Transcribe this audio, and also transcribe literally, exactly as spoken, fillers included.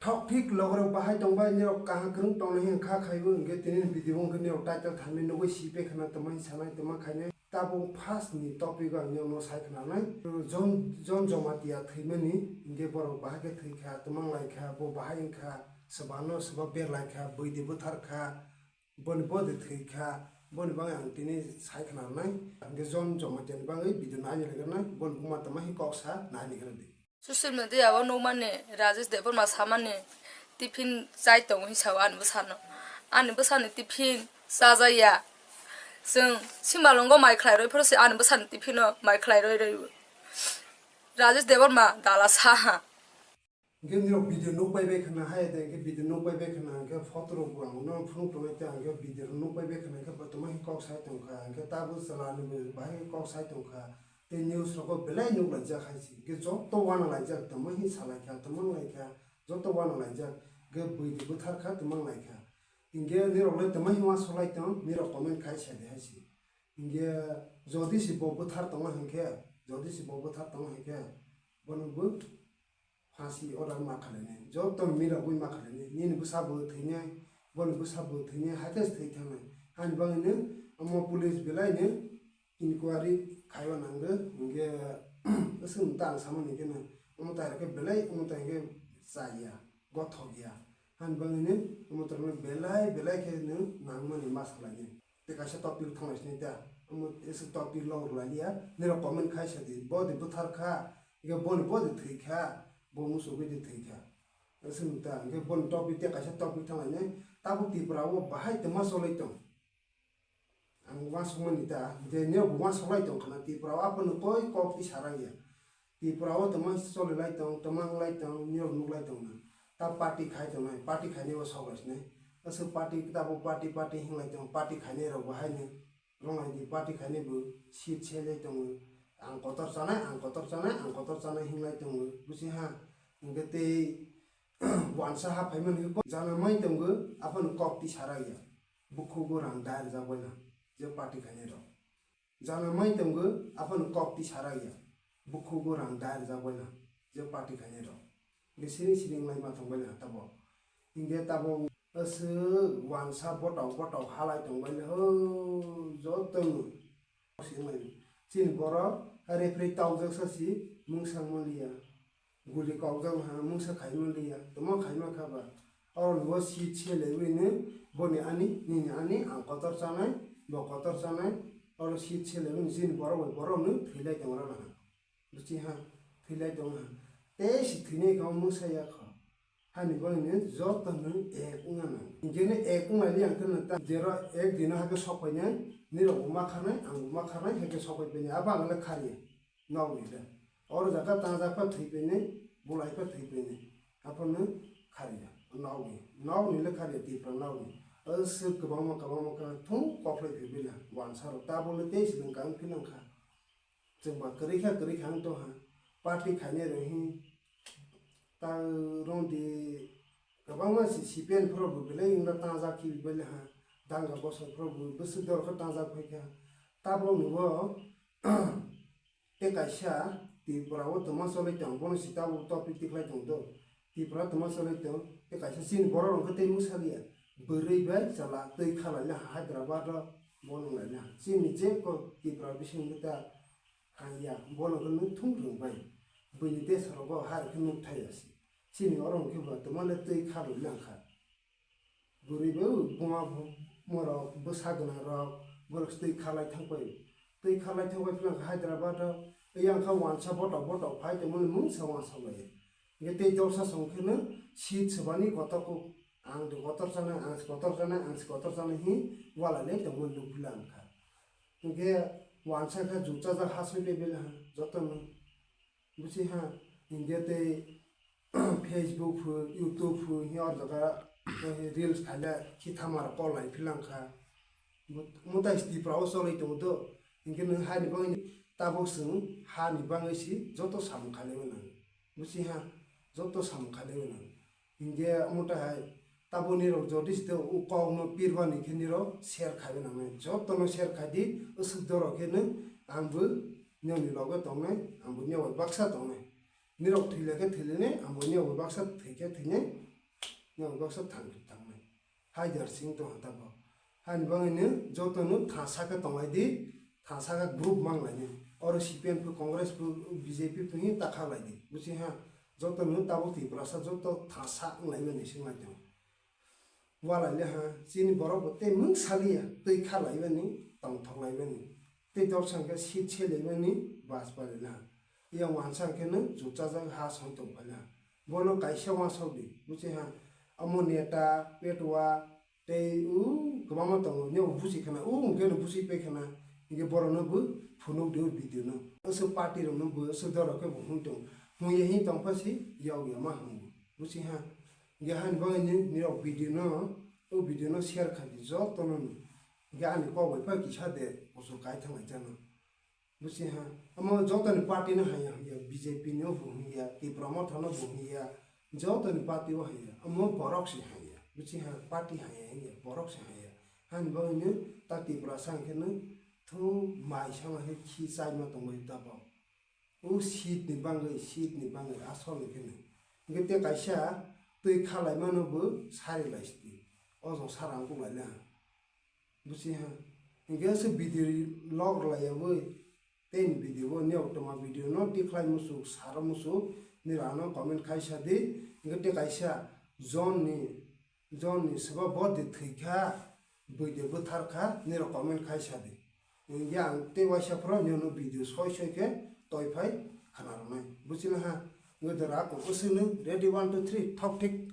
Thok thik logorok bahai tongbai, nirok kaham kwrwng tongnai hwnkha khaibo, hwnkhe tini video hwnkhe nirok title thanwi nugwi si pe khna tongmani sanai tongma khainai. Tabuk first ni topic o ang nirokno sai khna nai. John, John Jamatia thwimani, hwnkhe borok bahai khe thwi kha, twmang lai kha, bo bahai wng kha, swbano swba ber lai kha, bwidi bwthar kha, boni body thwi kha, boni bagwi ang tini sai khna nai. Hwnkhe John Jamatia ni bagwi video nai ni rwgwrnai, boni buma tongma hi kok sa nai ni rwdi. Social media o nukmani Rajesh Debbarma samani tiffin chai tongo hinwi sao ani bwsano. Ani bwsani tiffin chajaya. Chwng simalwngo mai khlai rwi phano se ani bwsani tiffin o mai khlai rwi rwi. Rajesh Debbarma dala saha. Hwnkhe nirok video nukbai bai khna hai de, hwnkhe video nukbai bai khna, hwnkhe photo rok bo ang no phunuk tongnai, tei hwnkhe video rok nukbai bai khna, hwnkhe bo tongma hi kok sai tongkha, hwnkhe tabuk chwla ni bo bahai kok sai tongkha. Tei news rogo belai nuk laijak hai se, hwnkhe joto uanalaijak tongma hi salaikha, tongma wnglaikha, joto uanalaijak, hwnkhe bwidi bwthar kha tongma wnglaikha. Hwnkhe nirok le tongma hi uansuk lai tong, nirok comment khai sa di hai se. Hwnkhe jodi se bo bwthar tongo hwnkhe, jodi se bo bwthar tongo hwnkhe, bono bo phansi order ma khlainai, joto milabwi ma khlainai, nini bwsa bo thwinai, boni bwsa bo thwinai, hai khe se thwi thangnai. Ani bagwino omo police belaino inquiry khaiwi nangwi, hwnkhe aswk ta ang samani khe na, omo tai rok khe belai omo tai khe chaya, gothok ya. Ani bagwino omo tai rokno belai belai khe nangmani ma salainai. Tei kaisa topic thanglaisini ta, omo aswk topic log rwlailiya, nirok comment khai sa di, bo de bwthar kha, hwnkhe boni bo de thwi kha, bo muchugwi de thwi kha. Aswk ta, hwnkhe boni topic tei kaisa topic thanglainai, tabuk Tripura o bahai tongma cholai tong. Ang uansukmani ta, je nirok bo uansuklai tong khna, Tripura o aphano koi kok twi sarak ya. Tripura o tongma cholilai tong, tongma wnglai tong, nirok nuklai tong na. Ta party khai tongnai, party khainai bo sok bai sinai. Aswk party, tabuk party, party hinglai tong, party khainai rok bo haino. Rwnglaidi party khainai bo seat selai tongo. Ang kotor chanai, ang kotor chanai, ang kotor chanai hinglai tongo. Busi ha, hwnkhe tei uansa ha phaimani khe kok jana mai tongo, aphano kok twi sarak ya. Bukhugo rang dai rwjak bai na, je party khainai rok. Jana mai tongo, aphano kok twi sarak ya. Bukhugo rang dai rwjak bai na, je party khainai rok. Hwnkhe siring siring lai ma thang bai na tabok. Hwnkhe tabok aswk uansa botok botok halai tong bai na ho, joto no. Chini borok referee taujak sa si mungsa manliya. Guli kokjak ha mungsa khaima liya, tamo khaima kha ba. Oro bo seat se lewi ni boni ani, nini ani, ang kotor chanai, bo kotor chanai. Oro seat se lewi ni chini borok bai borok no thwilai tong rwna ha. Buchi ha, thwilai tong ha. Tei si thwinai kha mungsa ya kho. Hani boni ni joto no ek wngna nang. Hingke no ek wngna liya ang kheno ta jero ek dino hake sok painai, nirok bo ma khanai, ang bo ma khanai, hake sok pai painai. Abo ang le khariya. Nokni le. Oro jaga tangjak pa thwi pene, bulai pa thwi pene. Aphano khariya, nokni. Nokni le khariya, Tipra nokni. Aswk kwbangma, kwbangma khe thung koklai phibila, wansa rok. Tabuk le tei swrwng kang phinang kha. Chwng ba kwrwi kha, kwrwi kha wng tong ha. Party khainai rok hi. Ta rong di kwbangma si C P M phoro bo belai wngna tangjak khibi bali ha. Danga bosor phoro bo bwswk dor khe tangjak phai kha. Tabuk ni bo tei kaisa Tripura o tongma cholai tong, bono si tabuk topic tikhlai tong do. Tripura tongma cholai tong, tei kaisa chini borok rok khe tei mwsaliya. Bwrwi bai chwla twi khalai le Hyderabad o, bono lai le. Chini je ko Tripura bising khe ta hangya, bono khe nuk thung rwng bai. Buini desh rogo hai khe nuk thai ya si. Chini oro hwnkhe bo tongma le twi khalai le wngkha. Bwrwi bo buma bo-, morok bwsa gwnang rok borok twi khalai thang pai. Twi khalai thang pai phela Hyderabad o, yang kha wansa botok botok phai tongmani mungsa wansa bai. Hingke tei dorsa song khe no seat swbani kotor kuk, ang de kotor chanai, ang se kotor chanai, ang se kotor chanai hi walai le tongmani nukphila ang kha. Hingke wansa khe jukjajak ha soi tei bele ha joto no. Busi ha, hingke tei Facebook phu, YouTube phu, hi or jaga, eh, reels khaile, khi thamar call lai philang kha. But mutai Tripura o cholai tongo do, hingke nwng hani bagwi, tabuk chwng hani bagwi si joto samung khailaiwi nang. Busi ha, joto samung khailaiwi nang. Hingke omo tai hai taboni rok jodi site o kok no pirmani khe nirok share khaiwi nangnai. Joto no share khai di, aswk dorok khe no ang bo nini loge tongnai, ang bo nini bai baksa tongnai. Nirok thwile khe thwilini, ang bo nini bai baksa thwi khe thwinai. Yang baksa thang thang mai. Haidar sing to hata bo. Hani bangini joto no thasa khe tonglai di, thasa khe group mang lai ni. Oro C P M phu, Congress phu, B J P phu hi ta kha lai di. Busi ha, joto no tabuk Tiprasa joto thasa wng lai mani sing lai tong. Walai le ha, chini borok bo tei mung saliya, tei kha lai mani, tong thok lai mani. Tei dol sang khe seat se lai mani, bas pai lai ha. Yang wansa khe no juchajak ha song tong pai ha. Bono kaisa wansok di, busi ha. Amo neta, petwa, tei u kwbangma tongo, nyo busi khana, u hwnkhe no busi pai khana, hwnkhe borok no bo phunuk di o video no. Aswk party rok no bo, aswk dol rok khe bo hwn tong. Hwn ya hin tong pha si, yau ya ma hwn bo. Busi ha, hwnkhe hani bagwi ni, nirok video no, o video no share khai di, joto no no. Hwnkhe ani kok bai pha kisa de, kuchuk kai thang lai chano. Busi ha, amo joto ni party no haya haya, B J P no bo haya, Tipra Motha no bo haya, joto ni party o haya, amo borok se haya, busi ha, party haya haya, borok se haya. Hani bagwi no ta Tiprasa hwnkhe no thu mai sama khe khi chai ma tongbai ta bo. O seat ni bagwi, seat ni bagwi asol ni khe no. Hwnkhe te kaisa twi kha lai mano bo sari lai sidi. O jong sara wng kuk lai le ha. Busi ha. Hwnkhe se video log lai ya bwi. Tei ni video bo niyok toma video no tikhlai muchuk, sara muchuk, nirok ano comment khai sa di. Hwnkhe te kaisa John ni, John ni swba bo de thwi kha, bwi de bwthar kha, nirok comment khai sa di. Hwnkhe ang tei waisa phoro nino video soi soi khe toi phai khna rwnai. Busi na ha? Hwnkhe de ra kok bwswk nw ready one, two, three, thok thik.